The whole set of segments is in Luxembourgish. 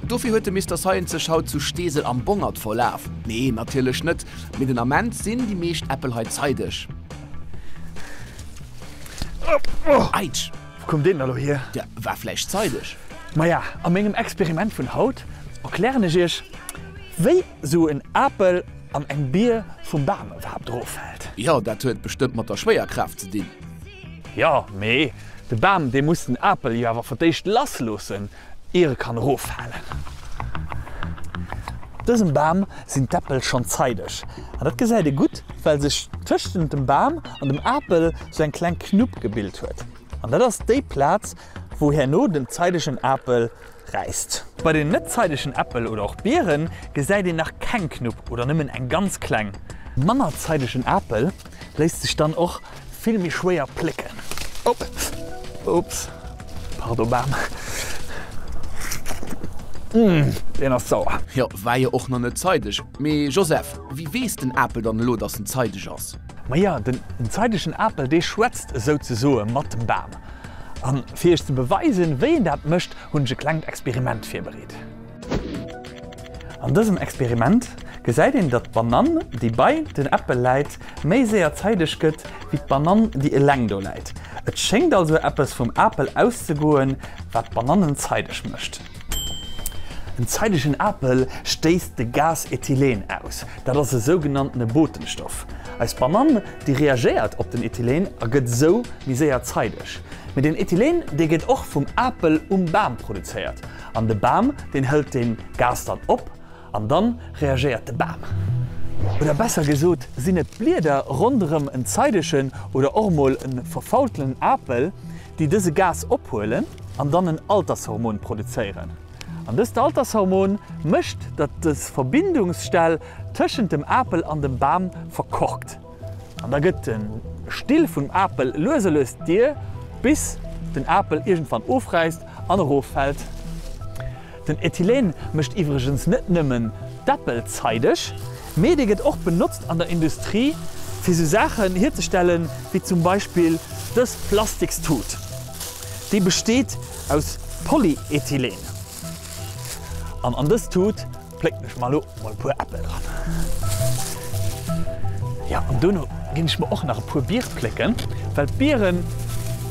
Dofir huet de Mister Science sech haut zu Steesel am Bongert verlaf. Nee, natierlech net, mee den Ament sinn déi meescht Äppel hei zeideg. Aitsch! Wou koum deen da lo hier? Der war vläicht zeideg. Maja, a mengem Experiment vun haut erklären ech iech, wéi sou en Apel an eng Bier vum Bam iwwerhaapt eroffält. Jo, dat huet bestëmmt mat der Schwéierkraaft ze dinn. Jo, mee de Bam, dee muss den Apel jo awer fir d'éischt lassloossen, ier e kann eroffalen. Op dësem Bam sinn d'Äppel schonn zeideg. An dat gesäit ee gutt, well sech tëschent dem Bam an dem Apel sou eng kleng Knupp gebilt huet. An dat ass déi Plaz, wou herno den zeidegen Apel räisst. Bei den net zeidegen Äppel oder och Biere gesäit een nach keng Knupp oder nëmmen eng ganz kleng. Manner zeidegen Apel léisst sech dann och vill méi schwéier plécken. Ups, pardon Bam, deen ass sauer. Jo, war jo och nach net zeideg. Mee Joseph, wéi weess den Apel dann elo, dass en zeideg ass? Maja, den zeidegen Apel, dee schwätzt esouzesoe mat dem Bam. An fir iech ze beweisen, wéi een dat mécht, hunn ech e klengt Experiment virbereet. An dësem Experiment gesäit een, datt d'Banann, déi bei den Äppel läit, méi séier zeideg gëtt, wéi d'Banann, déi eleng do läit. Et schéngt also eppes vum Apel auszegoen, wat d'Banannen zeideg mécht. En zeidegen Apel stéisst de Gas Ethylen aus. Dat ass e sougenanntene Botenstoff. Eis Banann, déi reagéiert op den Ethylen a gëtt esou méi séier zeideg. Mee den Ethylen, dee gëtt och vum Apel um Bam produzéiert. An de Bam, deen hëlt dee Gas dann op an dann reagéiert de Bam. Oder besser gesot sinn et d'Blieder ronderëm en zeidegen oder och mol e verfaultenen Apel, déi dëse Gas ophuelen an dann en Altershormon produzéieren. An dëst Altershormon mécht, datt dës Verbindungsstell tëschent dem Apel an dem Bam verkorkt. An da gëtt de Still vum Apel lues a lues dier, bis den Apel iergendwann ofräisst an eroffält. Den Ethylen mécht iwwregens net nëmmen d'Äppel zeideg, mee dee gëtt och benotzt an der Industrie, fir sou Saachen hierzestellen, wéi zum Beispill dës Plastikstut. Déi besteet aus Polyethylen. An an dës Tut Plécken ech mer elo mol e puer Äppel dran. Jo, an dono ginn ech mer och nach e puer Bier plécken, well d'Bieren,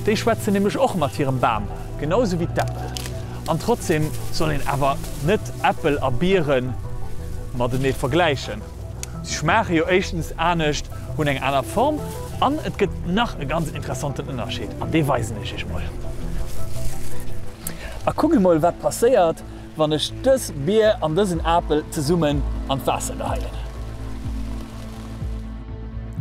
déi schwätzen nämlech och mat hirem Bam, genau esou wéi d'Äppel. An trotzdem soll een awer net Äppel a Biere matenee vergläichen. Si schmaache jo éischtens anescht, hunn eng aner Form an et gëtt nach e ganz interessanten Ënnerscheed an dee weisen ech iech mol. A kuckt emol wat passéiert, Wann ech dës Bier an dësen Apel zesummen an d'Waasser geheien.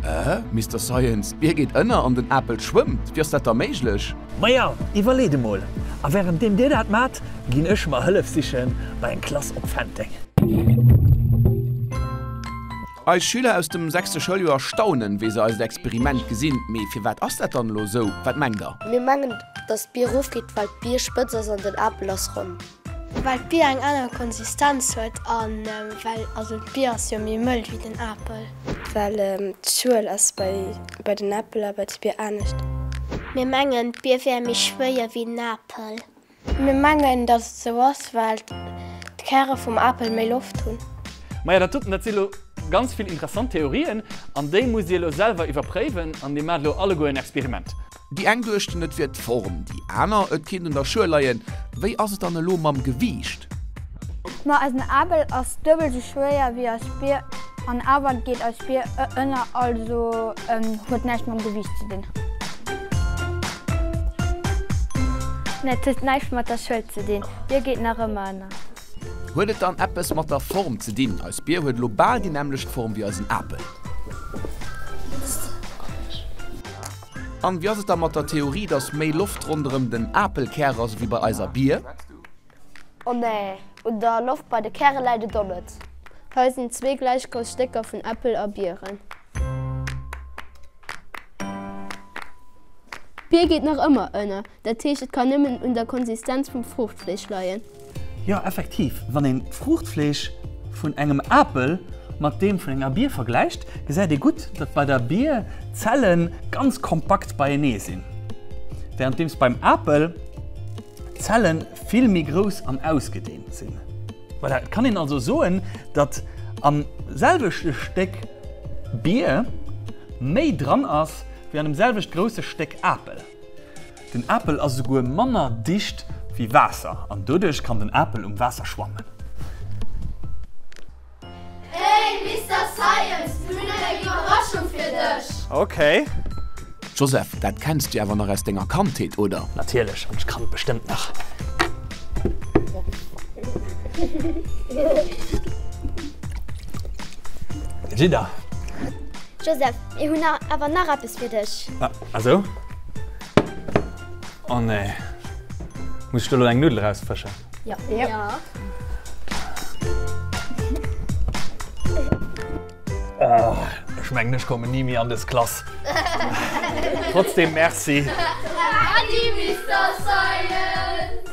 Äh, Mister Science, d'Bier geet ënner an den Apel schwëmmt. Wéi ass dat da méiglech? Maja, iwwerleet emol. A wärenddeem dir dat maacht, ginn ech mer Hëllef siche bei eng Klass op Fenteng. Eis Schüler aus dem sechste Schouljoer staunen, wéi se eist Experiment gesinn. Mee firwat ass dat dann elo esou? Wat mengt der? Mir mengen, dass d'Bier erofgeet, well d'Bier spëtz ass an den Apel ass ronn. Well d'Bier eng aner Konsistenz huet an well, also d'Bier ass jo méi mëll wéi den Apel. Well d'Schuel ass bei den Äppel a bei der Bier anescht. Mir mengen d'Bier wär méi schwéier wéi den Apel. Mir mengen dass et sou ass well d'Käre vum Apel méi Loft hunn. Maja, dat doten, dat si lo ganz vill interessant Theorien an déi musst Dir elo selwer iwwerpréiwen an Dir maacht elo alleguer en Experiment. Déi eng duechten et wier d'Form, déi aner et kinnt un der Schuel leien. Wéi ass et dann elo mam Gewiicht? Ma eisen Apel ass duebel sou schwéier wéi eis Bier an awer geet eis Bier ënner, also huet näischt mam Gewiicht ze dinn. Nee, et huet näischt mat der Schuel ze dinn, d'Bier geet nach ëmmer ënner. Huet et dann eppes mat der Form ze dinn? Eis Bier huet elo bal déi nämmlecht Form wéi eisen Apel. An wéi ass et da mat der Theorie, dass méi Loft ronderëm den Apelkär ass ewéi bei eiser Bier? Oh nee, un der Loft bei de Käre läit et och net. Hei sinn zwee gläich grouss Stécker vun Äppel a Bieren. D'Bier geet nach ëmmer ënner, dat heescht et kann nëmmen un der Konsistenz vum Fruuchtfleesch leien. Jo, effektiv, wann een d'Fruuchtfleesch vun engem Apel mat deem vun enger Bier vergläicht, gesäit ee gutt, datt bei der Bier d'Zelle ganz kompakt beienee sinn, wärenddeems beim Apel d'Zelle vill méi grouss an ausgedeent sinn. Voilà, et kann een also soen, datt am selwechte Stéck Bier méi dran ass wéi an dem selwecht grousse Stéck Apel. Den Apel ass esouguer manner dicht wéi Waasser an doduerch kann den Apel um Waasser schwammen. Hey Mister Science, mir hunn eng Iwwerraschung fir dech! Ok. Joseph, dat kenns du awer nach aus denger Kandheet, oder? Natierlech, an ech kann et bestëmmt nach. Gidder. Joseph, mir hunn awer nach eppes fir dech. Ah sou? Oh nee. Muss ech do lo eng Nuddel rausfëschen? Jo. Oh, ech mengen ech kommen ni méi an des Klass. Trotzdem merci. Adi Mister Science!